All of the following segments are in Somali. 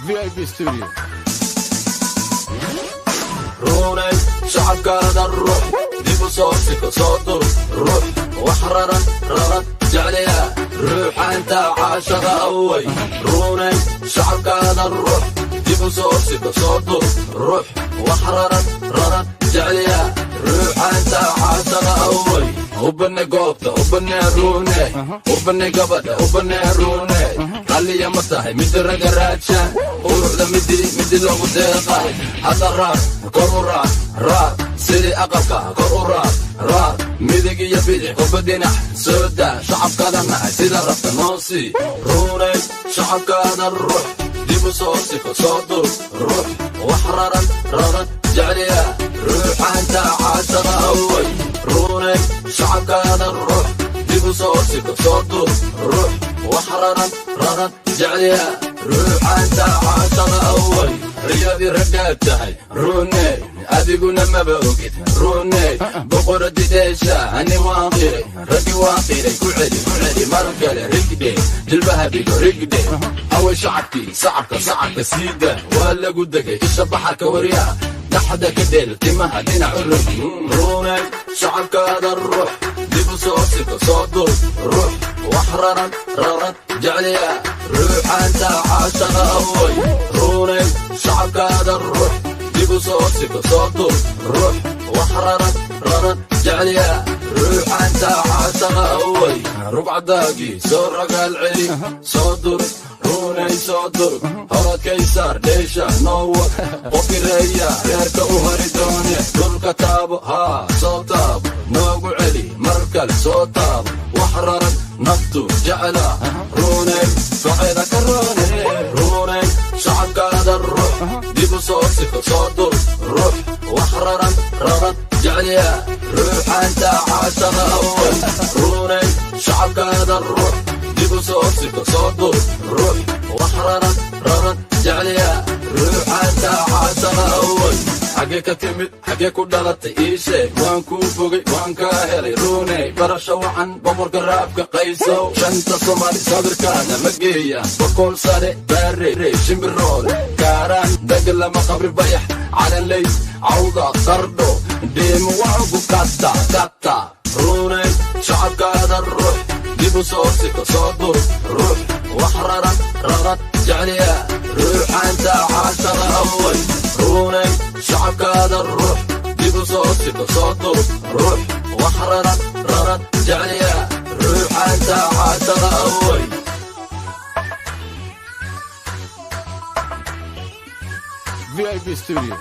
VIP Studio. Runay, shacabkaada ruux, dib u soo siko, soo dur, ruux wax raran raran jecliya, ruuxaanta caashaqa away. Runay, shacabkaada ruux, dib u soo siko, soo dur, ruux wax raran raran jecliya, ruuxaanta caashaqa away. Ubane goobta, ubane rune, ubane gabadha, ubane rune. Qaliya ma tahay midi raga raadshaan, quruxda midi midi loogu deeqay. Hadda raar, kor u raar, raar sidii aqalka kor u raar, raar midig iyo bidix, qofba dhinac soo daa. Shacabkaada nahay, sida rabta noo sii. Runay, shacabkaada ruux, dib u soo siko, soo dur, ruux wax raran raran jecliya, ruuxaanta caashaqa away. Runay, shacabkaada ruux, dib u soo siko, soo dur, ruux wax raran raran jecliya, ruuxaanta caashaqa away. Riyadii raggaad tahay rune, adiguna maba ogid rune. Boqoradideesha ani waan qiray, raggi waan qiray. Ku celi, ku celi mar kale, rigdhe jilbaha dhigo, rigdhe. Away shacabkii? Sacabka, sacabka siida, waa lagu degay isha baxarka. Waryaa, dhaxda ka dheel, timaha dhinac u rog. Runay, shacabkaada ruux, dib u soo siko, soo dur, ruux wax raran raran jecliya, ruuxaanta caashaqa away. Runay, shacabkaada ruux, dib u soo siko, soo dur, ruux wax raran raran jecliya, ruuxaanta caashaqa away. Rugcadaagii soo ragaal celi, soo dur runay, soo dur, horadkaysaar dheesha noowad. Qofkireeya reerka u hari doone, dhulka taabo, haa, soo taabo, noogu celi mar kale, soo taabo. Wax raran naftu jecla runay, soceeda ka roone. Runay, shacabkaada ruux, dib u soo siko, soo dur, ruux wax raran raran jecliya, ruuxaanta caashaqa away. Runay, shacabkaada ruux, dib u soo siko, soo dur, ruux wax raran raran jecliya, ruuxaanta caashaqa away. Xagee ka timid? Xagee ku dhalatay? Ii sheeg, waan kuu fogay, waan kaa helay runey. Barasho wacan, boqorka raabka Qaysow. Shanta Soomaali sawirkaada ma geeya. Boqol sare, Baare, Shimbiroole, Kaaraan, Dagalama, Qabri Bayax, Calanley, Cawda, Qardho, Dheemo, waagu kata kata. Runey, shacabkaada ruux, dib u soo siko, soo dur, ruux wax raran raran jecliya, ruuxaanta caashaqa away. Runay, shacabkaada ruux, dib u soo siko, soo dur, ruux wax raran raran jecliya, ruuxaanta caashaqa away. VIP Studio.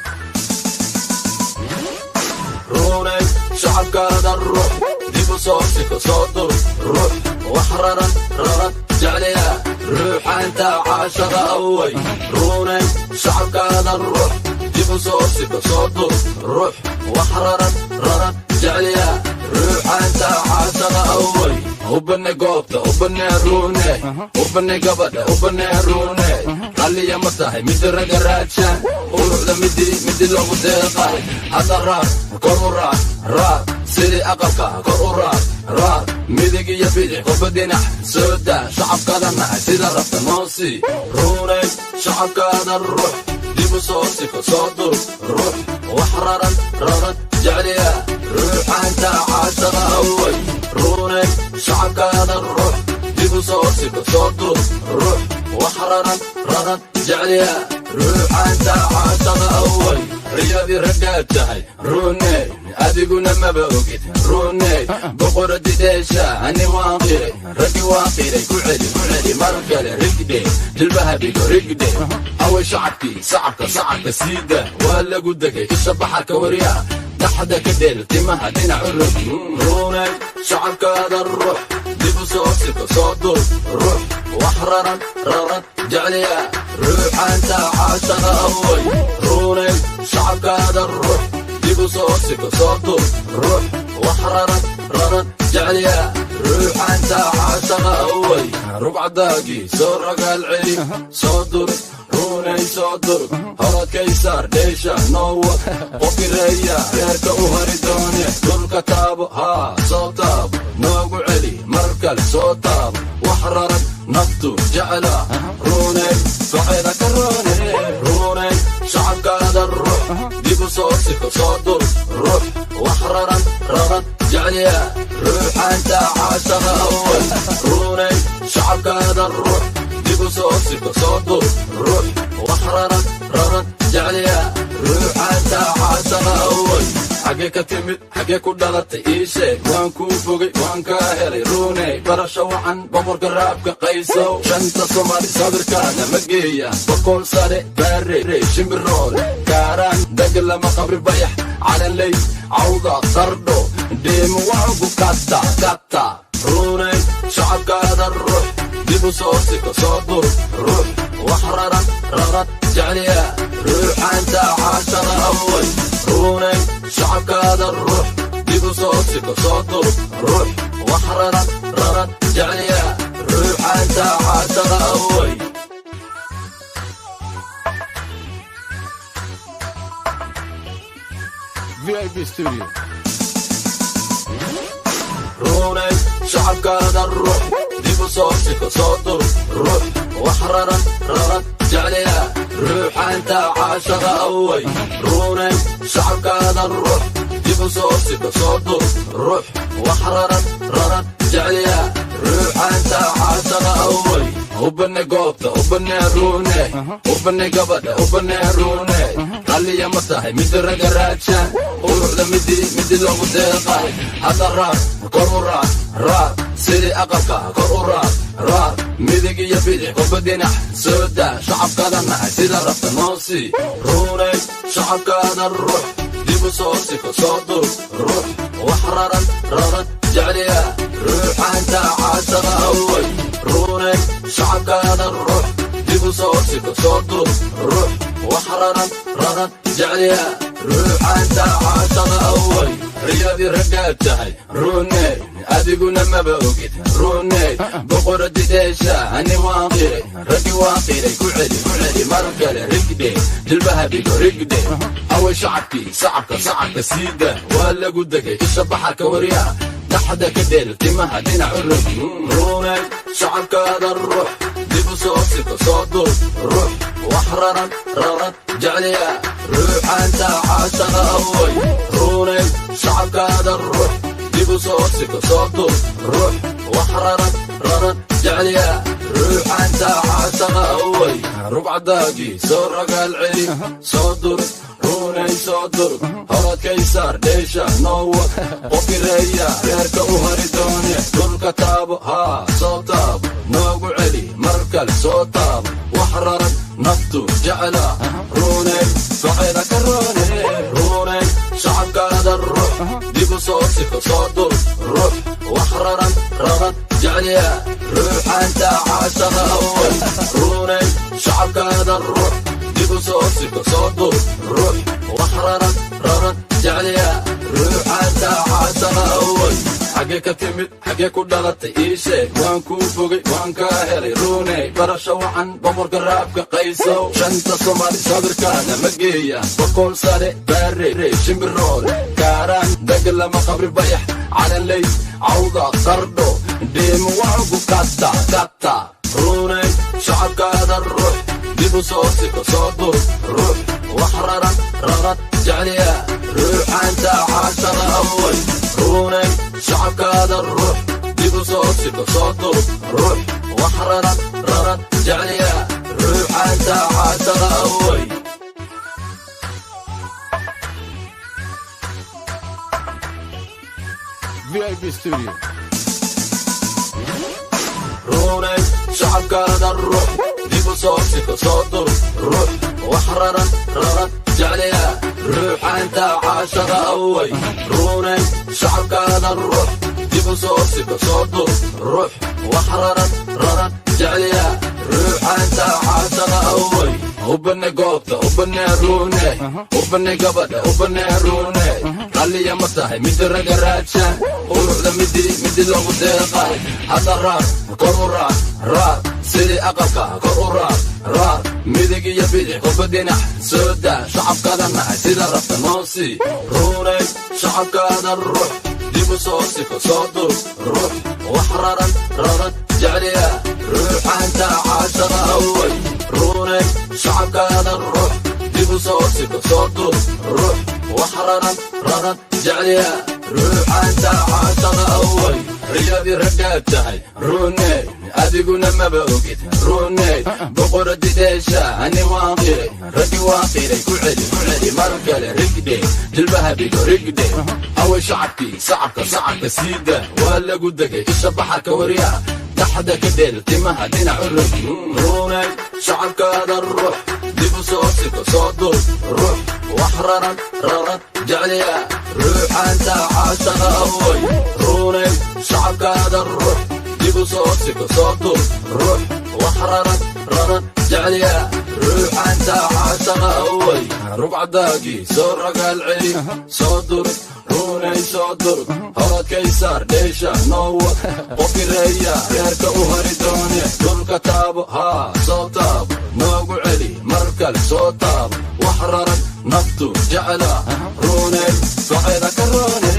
Runay, shacabkaada ruux, dib u soo siko, soo dur, ruux wax raran raran jecliya, ruuxaanta caashaqa away. Runay, shacabkaada ruux, dib u soo siko, soo dur, ruux wax raran raran jecliya, ruuxaanta caashaqa away. Ubane goobta, ubane rune, ubane gabadha, ubane rune. Qaliya ma tahay midi raga raadshaan, quruxda midi midi loogu deeqay. Hadda raar, kor u raar, raar sidii aqalka kor u raar, raar midig iyo bidix, qofba dhinac soo daa. Shacabkaada nahay, sida rabta noo sii. Runay, shacabkaada ruux, dib u soo siko, soo dur, ruux wax raran raran jecliya, ruuxaanta caashaqa away. Runay, shacabkaada ruux, dib u soo siko, soo dur, ruux wax raran raran jecliya, ruuxaanta caashaqa away. Riyadii raggaad tahay rune, adiguna maba ogid rune. Boqoradideesha ani waan qiray, raggi waan qiray. Ku celi, ku celi mar kale, rigdhe jilbaha dhigo, rigdhe. Away shacabkii? Sacabka, sacabka siida, waa lagu degay isha baxarka. Waryaa, dhaxda ka dheel, timaha dhinac u rog. Runay, shacabkaada ruux, dib u soo siko, soo dur, ruux wax raran raran jecliya, ruuxaanta caashaqa away. Runay, shacabkaada ruux, dib u soo siko, soo dur, ruux wax raran raran jecliya, ruuxaanta caashaqa away. Rugcadaagii soo ragaal celi, soo dur runay, soo dur, horadkaysaar dheesha noowad. Qofkireeya reerka u hari doone, dhulka taabo, haa, soo taabo, noogu celi mar kale, soo taabo. Wax raran Naftu jecla, runay soceeda ka roone. Runay shacabkaada ruux, dib u soo siko, soo dur ruux. Wax raran raran jecliya, ruuxaanta caashaqa awal. Runay shacabkaada ruux, dib u soo siko, soo dur ruux. Wax raran raran jecliya, ruuxaanta caashaqa awal. Xagee ka timid? Xagee ku dhalatay? Ii sheeg, waan kuu fogay, waan kaa helay. Runey, barasho wacan, boqorka raabka Qaysow. Shanta Soomaali sawirkaada ma geeya. Boqol Sare, Baare, Shimbirool, Kaaraan, Deglama, Qabri Bayax, Calanley, Cawda, Qardho, Dheemo, waagu kata kata. Runey shacabkaada ruux, dib u soo siko, soo dur ruux. Wax raran raran jecliya, ruuxaanta caashaqa awal. Runey shacabkaada ruux, dib u soo siko, soo dur ruux. Wax raran raran jecliya, ruuxaanta caashaqa awal. VIP Studio. Runay shacabkaada ruux, dib u soo siko, soo dur ruux. Wax raran raran jecliya, ruuxaanta caashaqa away. Runay shacabkaada ruux, dib u soo siko, soo dur ruux. Wax raran raran jecliya, ruuxaanta caashaqa away. Ubane goobta, ubane rune, ubane gabadha, ubane rune. Qaliya ma tahay mid raga raadshaan, quruxda midi midi loogu deeqay. Hadda raar, kor u raar raar, sidii aqalka kor u raar raar, midig iyo bidix, qofba dhinac soo daa. Shacabkaada nahay, sida rabta noo sii. Runay shacabkaada ruux, dib u soo siko, soo dur ruux. Wax raran raran jecliya, ruuxaanta caashaqa away. Runay shacabkaada ruux, dib u soo siko, soo dur ruux. Wax raran raran jecliya, ruuxaanta caashaqa away. Riyadii raggaad tahay, runey, adiguna maba ogid. Runey, boqoradideesha, ani waan qiray, raggi waan qiray. Ku celi, ku celi mar kale, rigdhe, jilbaha dhigo, rigdhe. Away shacabkii? Sacabka, sacabka siida, waa lagu degay. Isha baxarka waryaa, dhaxda ka dheel, timaha dhinac u rog. Runay shacabkaada ruux, dib u soo siko, soo dur ruux. Wax raran raran jecliya, ruuxaanta caashaqa away. Runay shacabkaada ruux, dib u soo siko, soo dur ruux. Wax raran raran jecliya, ruuxaanta caashaqa away. Rugcadaagii soo ragaal celi, soo dur runay, soo dur. Horadkaysaar dheesha noowad, qofireeya reerka u hari doone. Dhulka taabo, haa, soo taabo, noogu celi mar kale, soo taabo. Wax raran naftu jecla, runay soceeda ka roone. Runay shacabkaada ruux, dib u soo siko, soo dur ruux. Wax raran raran jecliya, ruuxaanta caashaqa awal. Runay shacabkaada ruux, dib u soo siko, soo dur ruux. Wax raran raran jecliya, ruuxaanta caashaqa awal. Xagee ka timid? Xagee ku dhalatay? Ii sheeg, waan kuu fogay, waan kaa helay. Runey, barasho wacan, boqorka raabka Qaysow. Shanta Soomaali sawirkaada ma geeya. Boqol Sare, Baare, Shimbirool, Kaaraan, Deglama, Qabri Bayax, Calanley, Cawda, Qardho, Dheemo, waagu kata kata. Runay shacabkaada ruux, dib u soo siko, soo dur ruux. Wax raran raran jecliya, ruuxaanta caashaqa away. Runay shacabkaada ruux, dib u soo siko, soo dur ruux. Wax raran raran jecliya, ruuxaanta caashaqa away. VIP Studio. Runay shacabkaada ruux, dib u soo siko, soo dur ruux. Wax raran raran jecliya, ruuxaanta caashaqa away. Runay shacabkaada ruux, dib u soo siko, soo dur ruux. Wax raran raran jecliya, ruuxaanta caashaqa away. Ubane goobta, ubane rune, ubane gabadha, ubane rune. Qaliya ma tahay mid raga raadshaan, quruxda midi midi loogu deeqay. Hadda raar, kor u raar raar, sidii aqalka kor u raar raar, midig iyo bidix, qofba dhinac soo daa. Shacabkaada nahay, sida rabta noo sii. Runay shacabkaada ruux, dib u soo siko, soo dur ruux. Wax raran raran jecliya. Ruuxaanta caashaqa away. Runay, shacabkaada ruux, dib u soo siko, soo dur, ruux wax raran raran jecliya. Ruuxaanta caashaqa away. Riyadii raggaad tahay, runey, adiguna maba ogid. Runey, boqoradideesha ani waan qiray, raggi waan qiray. Ku celi, ku celi mar kale, rigdhe jilbaha dhigo, rigdhe. Away shacabkii? Sacabka, sacabka siida, waa lagu degay. Isha baxarka waryaa, dhaxda ka dheel, timaha dhinac u rog. Runay, shacabkaada ruux, dib u soo siko, soo dur, ruux wax raran raran jecliya. Ruuxaanta caashaqa away. Runay, shacabkaada ruux, dib u soo siko, soo dur, ruux wax raran raran jecliya. Ruuxaanta caashaqa away. Rugcadaagii soo ragaal celi, soo dur, runay, soo dur. Horadkaysaar dheesha noowad, qofireeya reerka u hari doone. Dhulka taabo, haa, soo taabo, noogu celi mar kale, soo taabo. Wax raran naftu jecla, runay, soceeda ka roone.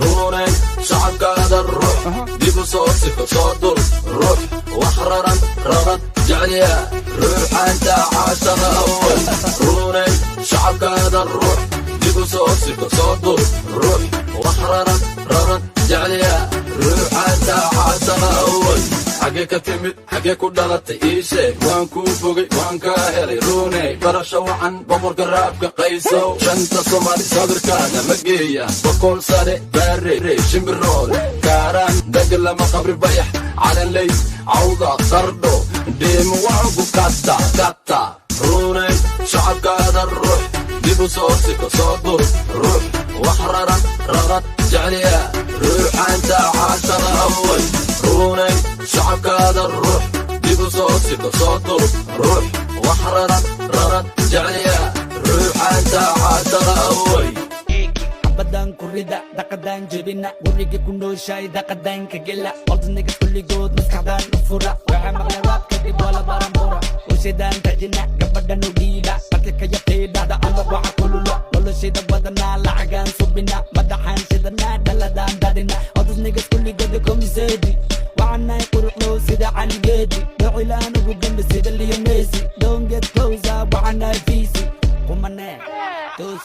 Runay, shacabkaada ruux, dib u soo siko, soo dur, ruux wax raran raran jecliya. Ruuxaanta caashaqa away. Runay, shacabkaada ruux, dib u soo siko, soo dur, ruux wax raran raran jecliya. Ruuxaanta caashaqa away. Xagee ka timid? Xagee ku dhalatay? Ii sheeg, waan kuu bogay, waan kaa helay. Runey, barasho wacan, boqorka raabka Qaysow. Shanta Soomaali sawirkaada ma geeya. Boqol sare, Baare, Shimbiroole, Kaaraan, Dagalama, Qabri Bayax, Calanley, Cawda, Qardho, Dheemo, wacugu kata kata. Runey, shacabkaada ruux, dib u soo siko, soo dur, ruux wax raran raran jecliya. Ruuxaanta caashaqa away. Runay, shacabkaada ruux, dib u soo siko, soo dur, ruux wax raran raran jecliya. Ruuxaanta caashaqa away. Xabadan ku rida, daqadaan jebina, guriga ku nooshahay daqadaan ka gela. Qoltaniga kulligood maskaxdaan u fura, waxay maqleen rap kadib waa la baranbura. Ushadaan tajina, gabadhan u dhiiba, marka ka yabtay dhahda ama waxa kulula. Noloshayda badanaa lacagaan subina, madaxaan shidanaa, dhaladaan dadina. All niggas kulligood komiseedi, waxaan quruxlow sida Caligeedi, dhocilaan ugu dambe sida Leo Messi. Don't get closer, waxaan nahay fiisi qumane toos.